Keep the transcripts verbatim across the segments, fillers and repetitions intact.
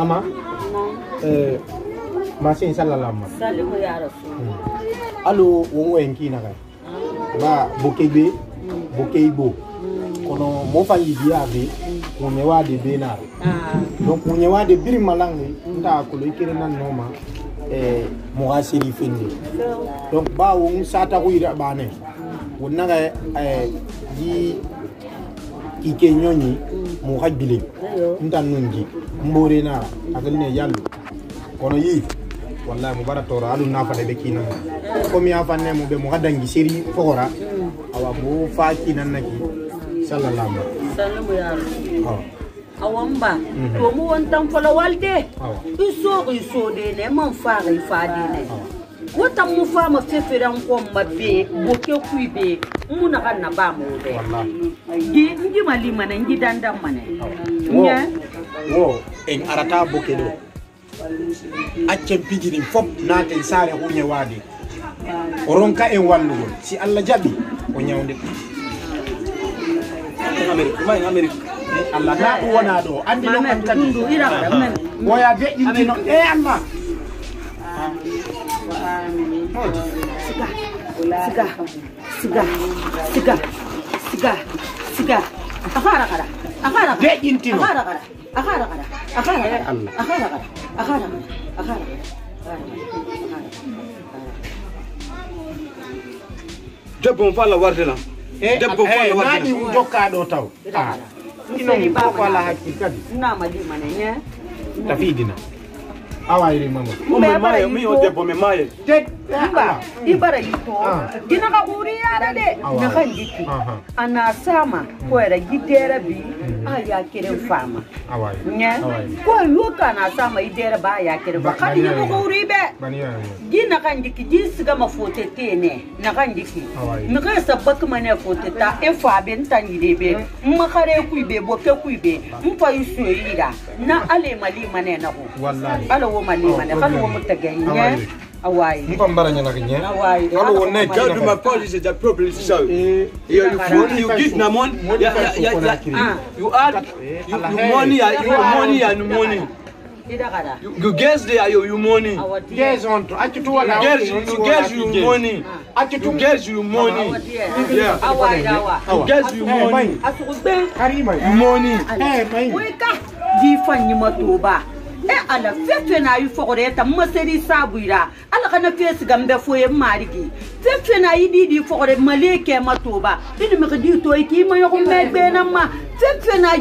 Ma, eh, ma sin sallallahu alaihi wasallam. Sallimu ya Rasul. Hmm. Alo, wo en kina kai. Ba, boke be, boke ibo. Kono mo fa yidiya be, mo ne wa de be na. Donc, mo ne wa de biri malangi, nta ko lo ikere nan noma, eh, mo asiri fende. Donc, ba wo sata ko ira bane. Wo naga, eh, di Kike ñoñi mo haggile. Ntan nun ji. Mbore na agal ne yallu. Kono yi. Wallahi mo bara toro alu na fa de be kinan. Komi ya fa ne mo be mo hadangi seri fokora. Awa mo fa kinan naki. Sallallahu. Sallallahu ya Rasul. Awa mba. To mo won tan fala walde. Iso iso de ne man fa ga fa de ne. Wota mu fama fefere n ko ma be boke kui be mu na kan na ba mo be. Wallahi. Ngi ngi mali mane ngi dandan mane. Wo. Nya. Wo en arata boke do. Accen pijirin fop naten sare hunye wade. O ronka en wallugol si Allah jabi o ñawde. Amerique, ma en Amerique. Allah na ɗum wona ɗo andi non an kadi. Woya deƴƴintino e Allah. Siga, siga, siga, siga, siga. Akara kara, akara kara. Deƴƴintino. Akara kara, akara kara, akara kara, akara kara, akara kara, akara kara. Debbo on fof Allah warde lan. Debbo fof Allah warde lan. Jokka ɗo taw. Ino ko ala hakkil kadi. Nama di mane ne. Tafidina. Awa iri mama. Mbe bara mi o debbo me maye. Mba ibara yito. Dina ka huri yara de. Na kan jiki. Ana sama ko era gidera bi. Aya kere fama. Awa. Nye. Ko yoka na sama idera ba ya kere ba. Kadi ni ko huri be. Gina kan jiki jisi gama fote tene. Nakan jiki. Nakan sa bak mane ko te ta e fa ben tangi de be. Ma kare ku be bo ke ku be. Mpa yusu ira. Na ale mali mane na ko. Wallahi. Ala wo mali mane kan wo mutagay ne. Awai. Mpa mbara nyana ke nye. Awai. Ala wo ne gadu ma police da problem so. You you you give na mon. Ya ya ya. You add you money ya you money ya no money. You, you girls there, you, you money. Girls on to. Achu tu wala. You girls, you girls, you money. Achu tu girls, you money. Yeah. You girls, you money. Karima. You money. Hey, mai. Weka. Di fanyi matoba. E ala fefe na yu fokore ta maseri sabuira. Ala kana fesi gambe foye marigi. Fefe na idi di fokore maleke matoba. Ini mekdi to iki ma yoko megbe na ma. Fefe na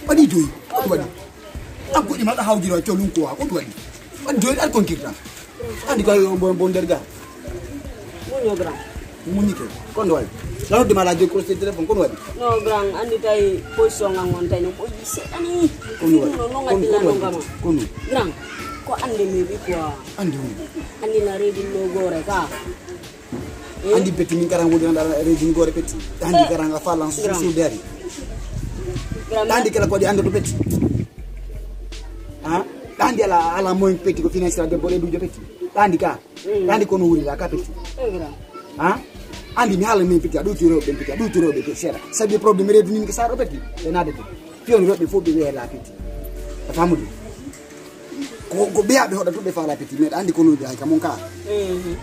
Waɗi joyi, ko ɗum waɗi? An goɗɗi ma ɗa hawjiro a colun ko wa, ko ɗum waɗi? Waɗi joyi ɗan konkirta. Andi ko yo bon bon derga. Muño grand. Muñi ke. Ko ɗum waɗi? Lano de mala de ko se téléphone ko ɗum waɗi? No grand, andi tay position ngan ngon tay no ko yise ani. Ko ɗum waɗi? No no ngati la no gama. Ko ɗum? Grand. Ko ande mi bi quoi. Andi woni. Andi na redi no gore ka. Andi peti min karan wodi anda rejin gore peti. Andi karan a falan su su dari. Andi kala ko di ando to peti. Ha? Andi ala ala moyen peti ko financier de bore dujo peti. Andi ka. Andi ko no wuri la ka peti. Ha? Andi mi hala min peti adu turo be peti adu turo be sera. Sabi problème redu min ka saro peti. E na de peti. Fiyon robe fo be la peti. Famudu. Ko ko ɓeyaɓe hoɗa tuɓe fala peti meɗa andi konuji ay kamon ka.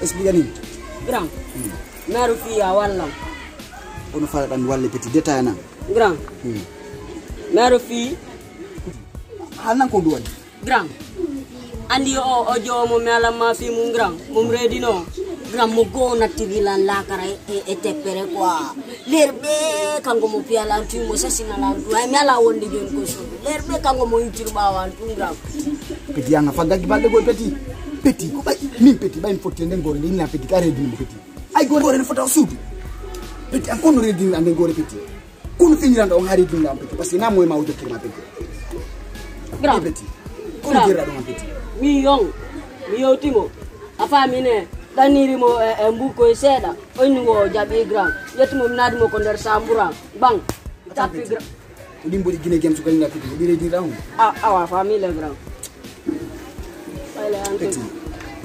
Explique ni. Grand. Maro fi ya wallam. Kono fala ɗan walle peti détail nan. Grand. Maro fi. Hanan ko duwani. Grand. Andi o o jomo mi ala ma fi mum grand mum redino. Grand mo go nattigilan lakara e e teppere quoi. Lerɓe kanko mo piyalan tu mo sasinalan tu ay mi ala wonde joni ko so. Lerɓe kanko mo yittir ɓawan tu grand. Peti yanga faggaki balɗe goy peti. Peti ko ɓay min peti ɓay mi fotti e nden gore nde inna peti ka redini mo peti. Ay gore gore ne fota o suudu. Peti an kono redini an nden gore peti. Kono finiran ɗo on hari dum lam peti parce que na moy ma o jokkir ma peti. Grand. Peti. Kono gira ɗo ma peti. Mi yong. Mi yewtimo. A famine. Ɗanniri mo e, e mbuukoy seeɗa, o inni wo o jaɓi gram. Ƴetti mo, mi naati mo ko nder sambura. Bang. Tappi gram. Ko ɗin mboɗi Guinée Games ko ɗin nattiti, ko ɗi reydinɗa on? A, awa, famille gram. Ɓayla an to. Petit,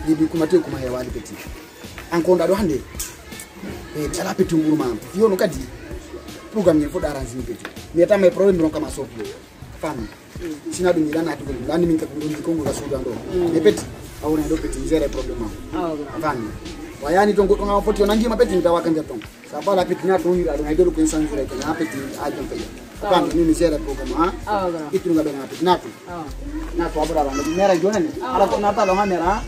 yebi kuma te kuma hewaali petit. An ko ndaɗo hannde. E, ala petit nguuru ma. Yo no kadi. Programme ngel fof arrange ni petit. Mi yetta may problème ron kama soppi. Famille. Sina ɗum yiɗa naatugol ɗum. Anndi min kadi ɗum ɗon jikkongo ga suudu an ɗo. Mais petit, a wona ɗo petit, mi gère problème ma. A famille. Wa yani ton goɗɗo nga foti o nangi ma petit, mi tawa kan ton. Sa bala petit na ton yiɗa ɗum, hay dole ko en sanjure ko na petit, a jom kadi. Famille, min mi gère problème ma. Ittu nga ɓe na petit, naatu. Naatu, a ɓura ɗum. Mera jonani. Ala ko naata ɗo ha mera.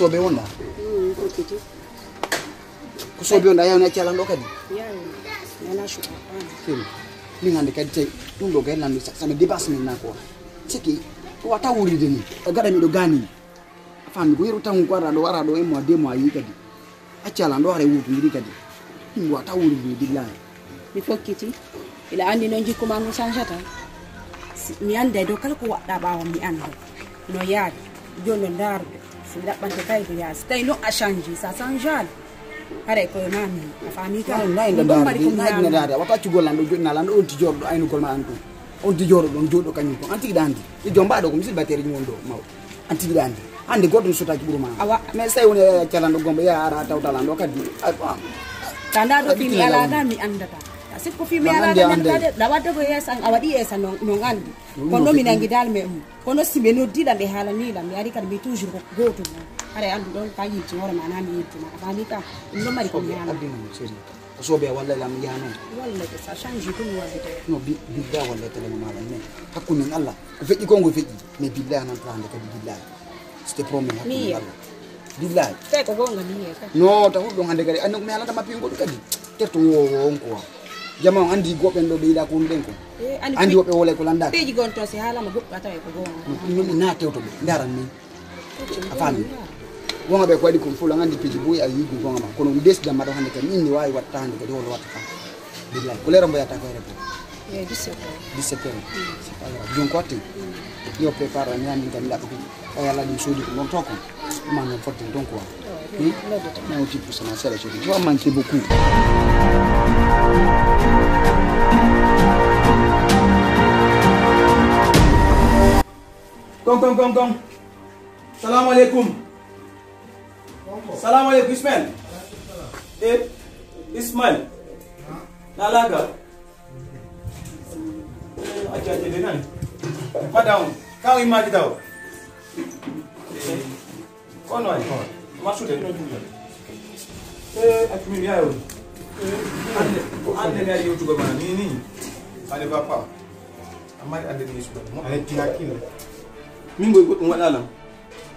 Soɓe wonɗa? Ko soɓe wonɗa yawni acci alan ɗo kadi? Seri. Min hannde kadi tawi ɗum ɗo gay lanɗo sama dépasse min na quoi. Siki ko wata wuuride ni. O gaɗa miɗo gani. A famille ko yeru tan ko ara ɗo, ara ɗo un mois, deux mois yi kadi. Acci alan ɗo ara wuurtindiri kadi. Ɗum wata wuuride ni billahi. Mi fokkiti. Ila anndi noon jikku maa ngu changeata. Mi annday dow kala ko waɗɗaa ɓaawo mi annda no yaari. Jooni no ndaarude. Si mi ɗaɓɓante kaydo yaa si tawi noon a change, so a changeaali. Haray koye maa mi a faami ka. Nayi nda ndaare de, nayi nda ndaare. A wata accugol lan ɗo joɗɗinaa lan ɗo on ti jooɗo aynugol ma an ɗum. On ti jooɗo ɗon jooɗo kañum kon. An tigi ɗa anndi. E jom mbaɗo ko misil batterie ɗum on ɗo maw. An tigi ɗa anndi. Hannde goɗɗo no sotaaki ɓuru ma. Awa. Mais so tawi woni a calanɗo gombe ya ara tawta lan ɗo kadi. Ay ko am. Tanda ɗo fii mi alaa ga mi anndata. Sikko fii mi alaa ga mi anndata de. Ɗa wadde ko yeesan a waɗi yeesan non anndi. Kono mi nangi dal me um. Kono si ɓe noddi lam ɓe haalani lam mi ari kadi mbi toujours ko gootum on. Haray anndu ɗon ka yilti hoore ma na mi yiltuma a faami ka. Ɗum ɗon mari ko mi haala. Ko soɓe a walla lam yaha noon. Walla ko sa change ko mi wallete. No bidda walla tele no malam ne. Hakkunde en Allah ko feƴƴi ko ngo feƴƴi. Mais billahi a nantoto hannde kadi billahi. C'était promis hakkunde en Allah. Billahi. Tawi ko goonga mi yiye kadi. No ta huɗɗon hannde kadi anndi ko mi haalata ma piyo goɗɗo kadi. Terto wo wo on quoi. Jama on anndi goɓɓen ɗo ɓe yiɗa ko ɗum ɗen ko. Anndi woɓɓe wole ko lanndaaka. Peeji gon to si haalama goɗɗo a tawi ko goonga. Min na tewto ɓe ndaran min. A faami? Wonga ɓe ko waɗi kon fof la nganndi piiji buy a yiɗi gonga ma kono mi desida mbaɗo hannde kadi min mi waawi watta hannde kadi holo watta kam. Billahi ko lero mboyata ko rebo. Dix-sept heures. C'est pas grave. Jon ko watte. Yo prépare ñamin kam laɓa ko. Ay ala ɗum soodi ko noon to kon. Ma noon fotten ton quoi. Hmm? Na o tippu sama sere soodi. Yo manque beaucoup. Kon kon kon kon. Salamu aleykum. Salamu aleykum Ismail. E Ismail. Na laga. Acca acca de nani. Padaw. Kaw imaji daw. Kono ay. Masude. E accu mi yayo. Ande ande mi ari yewtugo ma ni ni. Allez papa. Amma ande ni suba. Ay ti hakkille. Min goy goɗɗum waɗa lam.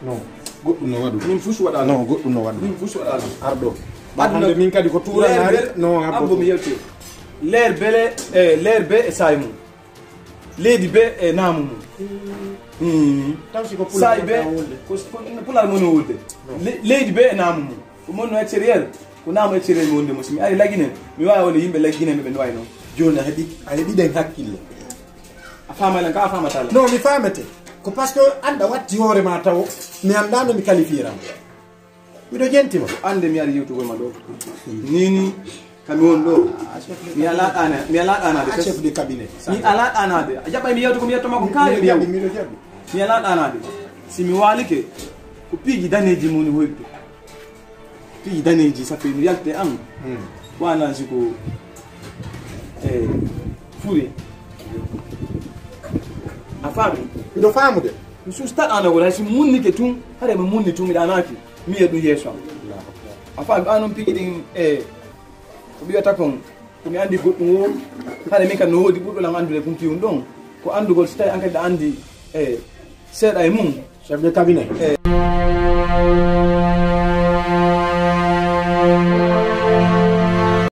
Non. Goɗɗum no waɗu. Min fus waɗa lam. Non goɗɗum no waɗu. Min fus waɗa lam. Arɗo. Hannde min kadi ko tuuranaari. Non abbo mi yewti. Leer bele e leer be e saayi mum. Leydi be e naamu mum. Taw si ko pulaar be ko pulaar moni wolde. Leydi be e naamu mum. Ko mon no extérieur. Ko naamu extérieur mi wonde mo si mi ari lagine mi waawi wonde yimɓe lagine ɓe no wayi noon. Jooni a heɓi a heɓi ɗen hakkille. A faama lan ka a faamata lan. Non mi faamete. Ko parce que an ɗa watti hoore ma taw mi annda no mi qualifiera. Miɗo jenti ma. Ande mi ari yewtugol ma ɗo. Nini. Kami won ɗo. Mi alaa ɗaana- mi alaa ɗaanaade. Chef de cabinet. Mi alaa ɗaanaade. A jaɓɓay mi yewta ko mi yewta ma ko kaari mi yew. Mi alaa ɗaanaade. Si mi waalike, ko piiji daneeji moni hoyɓe. Piiji daneeji sappe no yalti e an. Waanaa si ko e fure. A faami? Miɗo faamude. Mi sustaɗaanagol, hay si mi munnike tun, hara mi munni tun, mi ɗaanaaki, mi yiya ɗum yeeso am. A faami? Ɓaa noon piiji ɗin, e ko ɓiyata kon, ko mi anndi goɗɗum o, hara min kam no woodi ɓurɗo lan anndude kon piiwum ɗon. Ko anndugol, si tawi an kadi ɗa anndi, e seeɗa e mum. Chef de cabinet.